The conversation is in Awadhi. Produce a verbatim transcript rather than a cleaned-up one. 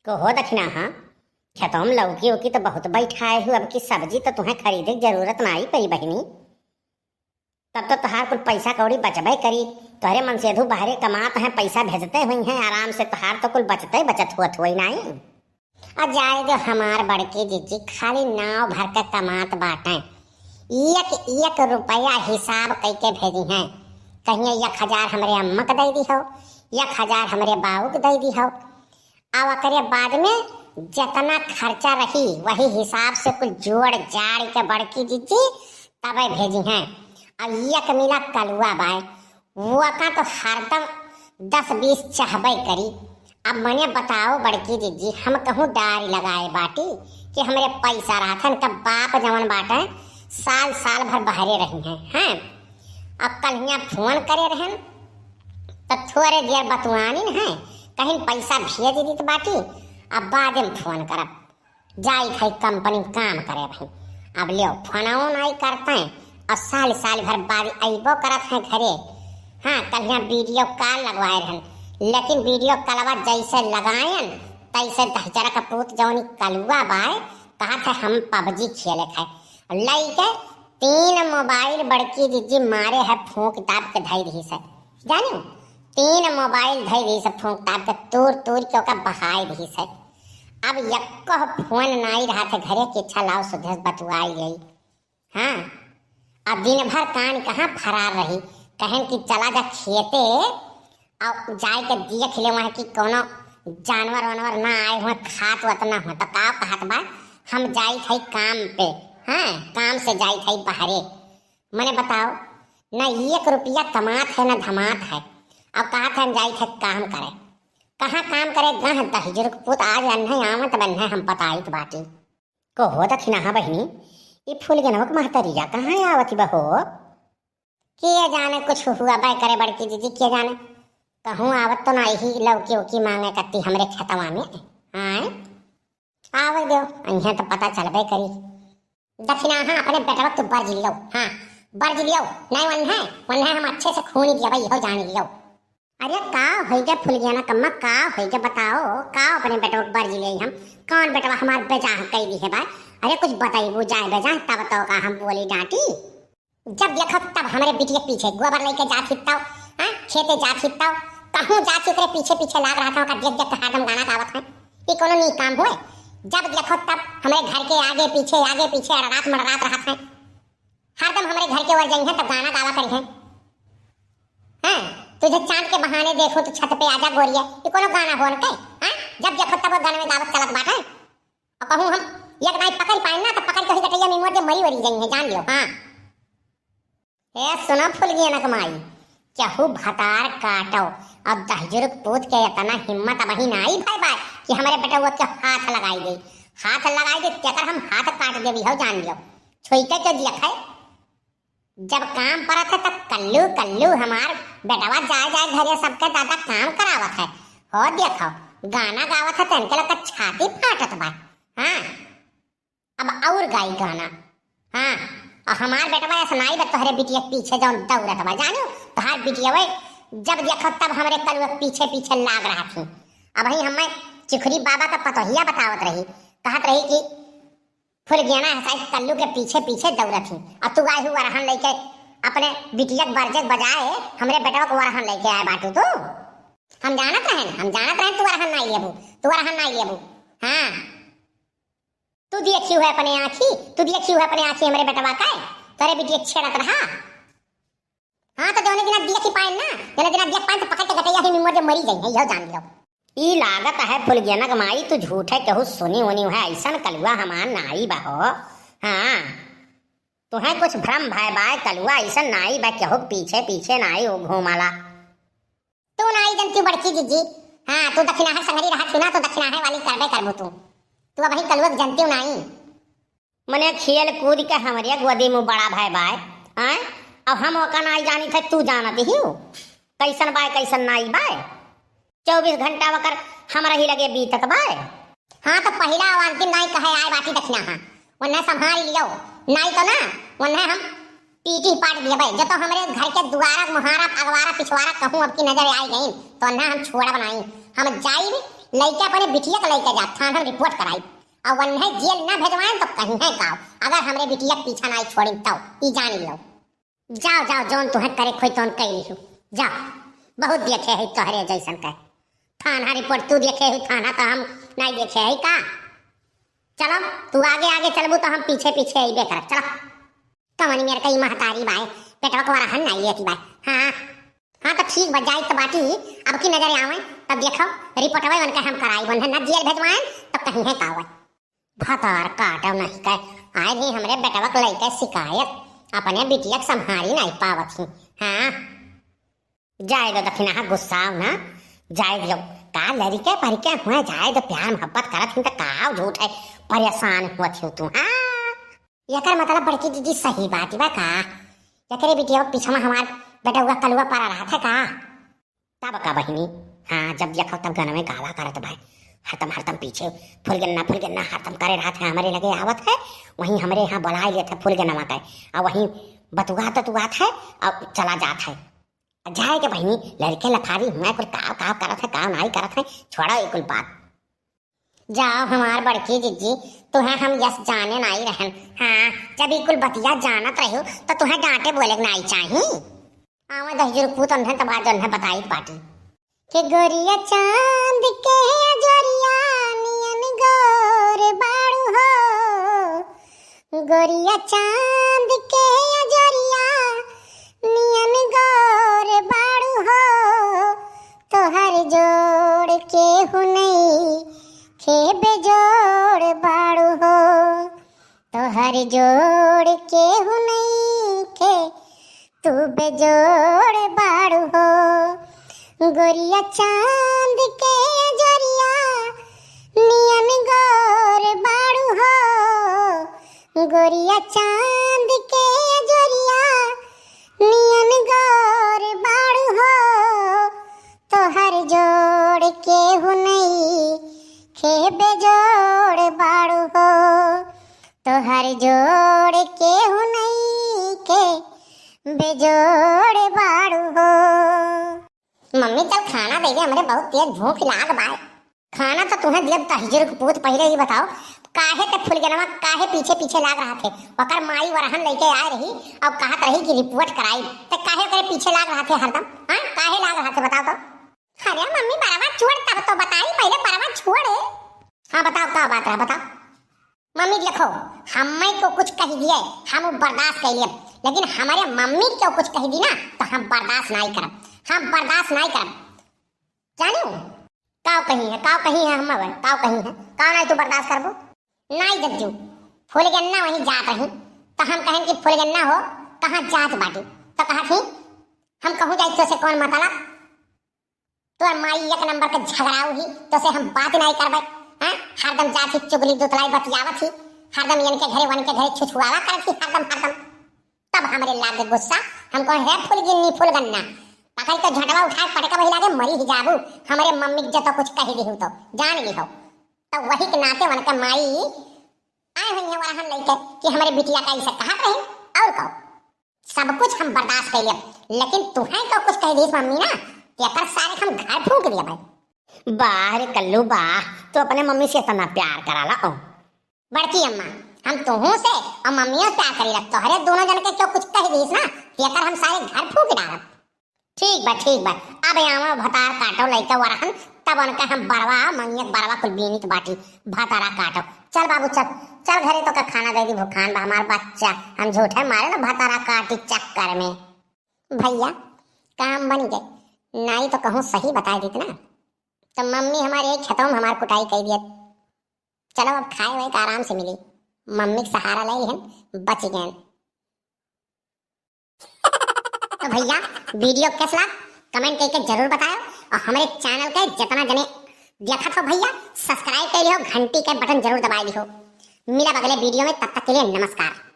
कहो दखिनहा, खेतवा में लौकी ओकी तो बहुत बैठाए हो, अब की सब्जी तो तुहें खरीदे के जरूरत नाई पड़ी बहिनी। तब तो तोहार कुल पैसा कौड़ी बचबे करी, तोहरे मनसेधू बहरे कमात हैं, पैसा भेजते हुई हैं आराम से, तोहार तो कुल बचते बचत हुअत हुई नाई। आ जाए दो हमार बड़की जिज्जी, खाली नाव भर के कमात बाटें, एक एक रुपया हिसाब कइके भेजी हैं। कहिए एक हजार हमरे अम्मा के दे दी हो, एक हजार हमरे बाऊ के दे दी हो। अब ओकरे बाद में जितना खर्चा रही, वही हिसाब से कुल जोड़ जाड़ के बड़की जिज्जी तबे भेजी हैं। अब एक मिला कलुआ बाय, वो का तो हरदम दस बीस चहबे करी। अब मने बताओ बड़की जिज्जी, हम कहूँ डारी लगाए बाटी कि हमरे पैसा रहत हैं, इनका बाप जवन बाटे साल साल भर बहरे रही हैं, हैं? अब कल हियाँ फोन करे रहन, तो थोड़े देर बतुआनी न है, कहीं पैसा भेज दीत बाटी, अब बाद में फोन करब, जाइत है कंपनी काम करे भाई। अब लियो, फोनवो नाई करते हैं, और साल साल भर बाद अइबो करत हैं घरे। हाँ, कल हियाँ वीडियो कॉल लगवाए रहन, लेकिन वीडियो कॉलवा जैसे लगायन, तैसे दहिजरा का पूत जौनी कलुआ बाय, कहत है हम पबजी खेले खाए। लइके तीन मोबाइल बड़की जिज्जी मारे है, फूंक दाब के धई दिहिस है। जानियो, तीन मोबाइल धई दिहिस है, फूंक दाब के तूर तूर के ओका बहाई दिहिस है। अब यक्को फोन नाई रहत है घरे कि अच्छा लाओ सुधे से बतुआई जाई। हाँ, अब दिन भर कान कहाँ फरार रही, कहेन कि चला जा खेते, अब जाए के देख ले वहाँ कि कोनो जानवर वानवर ना आए हुए, खात वत ना हो। तो का कहत बा, हम जाइत है काम पे, हाँ, काम से जाइत है बहरे। मने बताओ, ना एक रुपया कमात है ना धमात है, अब कहत है हम जाइत है काम करे। कहाँ काम करे, गह दहिजुर के पूत आज अन्हे आवत बन्हे हम बताइत बाटी। कहो दखिनहा बहिनी, ई फुलगेनवा के महतरिया कहाँ आवत बा हो? के जाने कुछ हुआ बे करे बड़की जिज्जी, के जाने। कहूँ आवत तो ना यही लौकी उकी मांगे कत्ती हमरे खेतवा में। आए? आवे दो, अइहें तो पता चलबे करी। दखिनहा अपने बेटवा के तू बरजि लियो, हाँ, बरजि लियो, नहीं वन्हे, वन्हे हम अच्छे से खूनी दिया भाई, हो जान लियो। अरे का होइगे फुलगेना कम्मा, का होइगे बताओ, का अपने बेटवा के बरजि लेई हम? कौन बेटवा हमार बेजाह कई दिहे बा? अरे कुछ बतइबू जाए बेजाह तब तो का हम बोली डांटी। जब देखो तब हमरे बिटिया के पीछे गोबर लेके जात हित्ताओ, हाँ, खेते जात हित्ताओ, कहूँ जात ओकरे पीछे पीछे लाग रहत है, ओका देख देख के हरदम गाना गावत है। ई कोनो नीक काम हुए? जब देखो तब हमरे घर के आगे पीछे आगे पीछे अड़रात मड़रात रहत है। हरदम हमरे घर के ओर जइहें तब गाना गावा करिहें। हाँ, तुझे चांद के बहाने देखूं तो छत पे आजा गोरिया, ये कोनो गाना होन के? हाँ, जब देखो तब वो गाना में गावत चलत बाटे। और कहूँ हम एक नाई पकड़ पाए ना तो पकड़ के ही गटैया में मोड़ दे, मरी वरी जइहें, जान लियो। हाँ। ए सुनो फुलगेना के माई, केहू भतार काटो, अब दहिजुर के पूत के इतना हिम्मत अबही नाई भय बाय कि हमरे बेटवा के हाथ लगाई दे, हाथ लगाई दे, तेकर हम हाथ काट देबी हो, जान लियो। छोइके के दिया है, जब काम परत है तब कल्लू कल्लू हमार बेटवा जाए जाए घरे सबके दादा काम करावत है। हो देखो, गाना गावत है तो इनके लोग का छाती फाटत बा। हाँ, अब और गाई गाना। हाँ, और हमार बेटवा ऐसा नाई बा तोहरे बिटिया के पीछे जौन दौड़त बा, जानो तोहार बिटिया वही जब देखो तब हमरे कलुआ के पीछे पीछे लाग रहा थी। अब ही हमें चिखुरी बाबा का पतोहिया बतावत रही, कहत रही कि फुलगेना है शायद कल्लू के पीछे पीछे दौड़त ही, और तू आए हु वरहन लेके अपने बिटिया के बरजे के बजाय हमरे बेटवा के वरहन लेके आए बाटू तू। हम जानत रहन, हम जानत रहन तू वरहन नाई लेबू, तू वरहन नाई लेबू। हाँ, तू देखी हुए अपने आँखी, तू देखी हुए अपने आँखी हमरे बेटवा का, तोरे बिटिया छेड़त रहा। हाँ, तो जौने दिना देखी पाएन ना, जौने दिना देख पाएन तो पकड़ के गटैया ही में मोड़ दे, मरी जाई है, यह जान लो। ई लागत है फुलगेना के माई, तू झूठे केहू सुनी उनी है, ऐसन कलुआ हमार नाई बा हो। हाँ, तुहें कुछ भ्रम भय बाय, कलुआ ऐसन नाई बा, केहू के पीछे पीछे नाई वो घूमाला। तू नाई जनती बड़की जिज्जी, हाँ, तू दखिनाहे संगरी रहत ही ना, तो दखिनाहे वाली करबे करबू तू। तू अबही कलुआ के जनती नाई। मने खेल कूद के हमरे गोदी में बड़ा भय बाय, आय? अब हम ओका नाई जानी थे, तू जानत ही हो। कैसन बाय, कैसन नाई बाय? चउबीस घंटा वकर हमरा ही लगे बीतत बाय। हाँ, तो पहिला और अंतिम नाई कहे आए बाटी दखिनहा, वन्ने संभाल लियो, नाई तो ना, वन्ने हम पीटी पाट दिए भाई। जब तो हमरे घर के दुआरा, मुहारा, अगवारा, पिछवारा कहूँ अब की नजर आई गई, तो वन्ने हम छोड़ब नाई। हम जाइब, लइके अपने बिटिया के लइके जा, थाना में रिपोर्ट कराई। अउर वन्हे जेल ना भेजवाएन तो कहिहैं काव, अगर हमरे बिटिया के पीछा नाहीं छोड़िन तउ, ई जान लियो। जाव, जाव, जौन तुहैं करे खोई तौन कइ लिहू। जाव, बहुत देखे है तोहरे जैसन के। थाना रिपोर्ट तू देखे है, थाना तो हम नाहीं देखे है का? चलो, तू आगे आगे चलबू तो हम पीछे पीछे अइबे करब। चलो। कवनी मेर कई महतारी बाय, पेटवा के वरहन नाहीं लेती बाय। हाँ, हाँ, तो ठीक बा, जाई तो बाटी, अब की नजर आवे, तब देखो, रिपोर्टवा उनके हम कराई, वन्हे न जेल भेजवाएन, तो कहिहैं काव। भतार काटो नहीं कह, आए रही हमरे बेटवा के लइके शिकायत, अपने बिटिया के संभारी नाहीं पावत ही। हाँ, जाए दो दखिनहा, गुस्साव ना, जाए दियो। का लड़िके परिके हुए, जाए दो, प्यार मोहब्बत करत ही तो काव झूठ है, परेशान होत ही तू। हाँ, एकर मतलब बड़की दीदी सही बात बा का? एकरे बिटिया पीछवा हमार बेटउआ कलुआ परा रहत है का? तब का बहिनी, हाँ, जब देखो तब गनवे गावा करत बा, हरदम हरदम पीछे फुलगन्ना फुलगन्ना हरदम करे रहत है, हमरे लगे आवत है, वहीं हमरे यहाँ बुलाए लेत है फुलगन्नवा के, अउर वहीं बतुआत बतुआत है अउर चला जात है। जाए के बहिनी, लड़िके लफारी हुए कुल काव काव करत है, काव नाहीं करत है, छोड़ो ई कुल बात। जाव हमार बड़की जिज्जी, तुहैं हम यस जाने नाहीं रहन। हाँ, जब ई कुल बतिया जानत रह्यू, तो तुहैं डांटे बोले के नाहीं चाही। आवा दहिजुर पूत उन्हें तब आज उन्हें बताई बाटी। कि गोरिया चांद के अजोरिया नियन गोर बाड़ू हो, गोरिया चांद के अजोरिया नियन गोर बाड़ू हो, तोहर जोड़ केहू नइखे बेजोड़ बाड़ू हो, तोहर जोड़ केहू नइखे तू बेजोड़ बाड़ू हो। गोरिया चांद के अजोरिया नियन गोर बाड़ू हो, गोरिया चांद के अजोरिया नियन गोर बाड़ू हो, तोहर जोड़ केहू नइखे बेजोड़ बाड़ू हो, तोहर जोड़ केहू नइखे बेजोड़ बाड़ू हो। मम्मी, चल खाना दे दे, हमरे बहुत तेज भूख लाग बाय। खाना तो तुहैं दियब दहिजुर के पूत, पहिले ई बताओ, काहे ते फुलगनवा काहे पीछे पीछे लाग रहत है? ओकर माई वरहन लइके आए रही अउर कहत रही कि रिपोर्ट कराई, ते काहे ओकरे पीछे लाग रहत है हरदम? हाँ, काहे लाग रहत है, बताओ तो। अरे मम्मी, बरवा छोड़, तब तो बताई, पहिले बरवा छोड़। हाँ, बताओ, का बात रहा, बताओ। मम्मी, देखो, हम्मै केउ कुछ कहि दिए, हम उ बर्दाश्त कइ लेब, लेकिन हमरे मम्मी केउ कुछ कहि दी ना, तो हम बर्दाश्त नाहीं करब, हम बर्दाश्त नाहीं करब, जानिउ? काउ कही है, काउ कही है, हम अब काउ कही है, काउ नाहीं तू बर्दाश्त करबो? नाहीं जज्जू, फुलगन्ना वहीं जात रही, तो हम कहेन कि फुलगन्ना हो, कहाँ जात बाटी, तो कहत ही, हम कहूँ जाई तो से कौन मतलब? तोर माई एक नंबर के झगड़ाऊ ही, तो से हम बात नाहीं करबै। हाँ, हरदम जात ही चुगली दुतलाई बतियावत ही, हरदम इनके घरे वनके घरे छुछुआवा करत ही हरदम हरदम। तब हमरे लागे गुस्सा, हम कहे, "हे फुलगिन्नी फुलगन्ना, पकड़ के झटवा उठाए पटका वही लागे मरी ही जाबू, हमरे मम्मी के जतो कुछ कहि दिहू तो जान लिहो।" तो वही के नाते वनके माई आए हुई है वरहन लइके कि हमरे बिटिया का इसे कहत रही और कहो। सब कुछ हम बर्दाश्त कइ लेब, लेकिन तुहैं केउ कुछ कहि दीस मम्मी ना, तेकर सारे हम घर फूंक देबै। वाह रे कल्लू वाह, तू अपने मम्मी से इतना प्यार कराला। ओ बड़की अम्मा, हम तुहूँ से और मम्मियों से प्यार करीला, तोहरे दोनों जन के केउ कुछ कहि दीस ना, तेकर हम सारे घर फूंक डालब। ठीक बा, ठीक बा, अब आवा भतार काटो लइके वरहन, तब उनका हम बरवा, मंगिया के बरवा कुल बीनित बाटी, भतारा काटो। चल बाबू, चल, चल घरे, तोका खाना दइ दी, भुखान बा हमार बच्चा। हम झूठे मारे ना भतारा काटी चक्कर में। भइया, काम बनि गए, नाहीं तो कहूँ सही बताइ दीत ना, तो मम्मी हमारे यही खेतवा में हमार कुटाई कइ दियत। चलो, अब खाए वाए का आराम से मिली, मम्मी के सहारा लइ लिहन, बचि गएन। तो भइया, video कैस लाग, comment कइके जरूर बतायो और हमरे channel के जितना जने देखत हो भइया, subscribe कइ लिहो, घंटी के button जरूर दबाइ लिहो। मिलब अगले video में, तब तक के लिए नमस्कार।